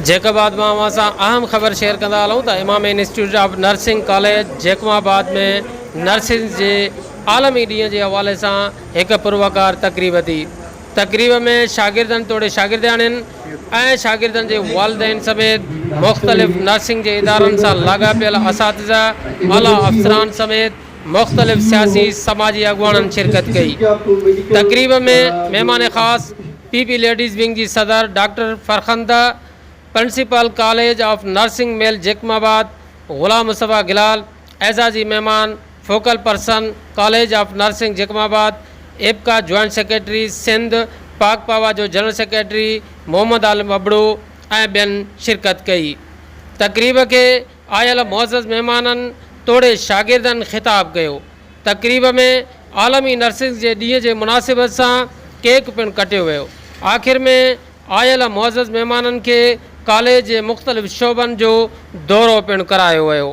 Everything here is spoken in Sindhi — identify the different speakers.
Speaker 1: جيڪب آباد مان اوهان سان اهم خبر شيئر ڪندا هلون ته Imamia institute of nursing college Jacobabad ۾ nurses جي عالمي ڏينهن جي حوالي سان هڪ پروقار تقريب ٿي. تقريب ۾ شاگردن توڙي شاگردياڻين ۽ شاگردن جي والدين سميت مختلف نرسنگ جي ادارن سان لاڳاپيل اساتذه، اعليٰ افسران سميت مختلف سياسي سماجي اڳواڻن شرڪت ڪئي. تقريب ۾ مهمان خاص پي پي ليڊيز ونگ جي صدر doctor Farkhanda, principal college of nursing male Jacobabad Ghulam Mustafa Gilal, اعزازي مهمان focal person college of nursing Jacobabad, APCA joint secretary Sindh, Pak PAWA جو جنرل سيڪريٽري محمد عالم ابڙو ۽ ٻين شرڪت ڪئي. تقريب کي آيل معزز مهمانن توڙي شاگردن خطاب ڪيو. تقريب ۾ عالمي نرسنگ جي ڏينهن جي مناسبت سان ڪيڪ پڻ ڪٽيو ويو. آخر ۾ آيل معزز مهمانن کي ڪاليج جي مختلف شعبن جو دورو پڻ ڪرايو ويو.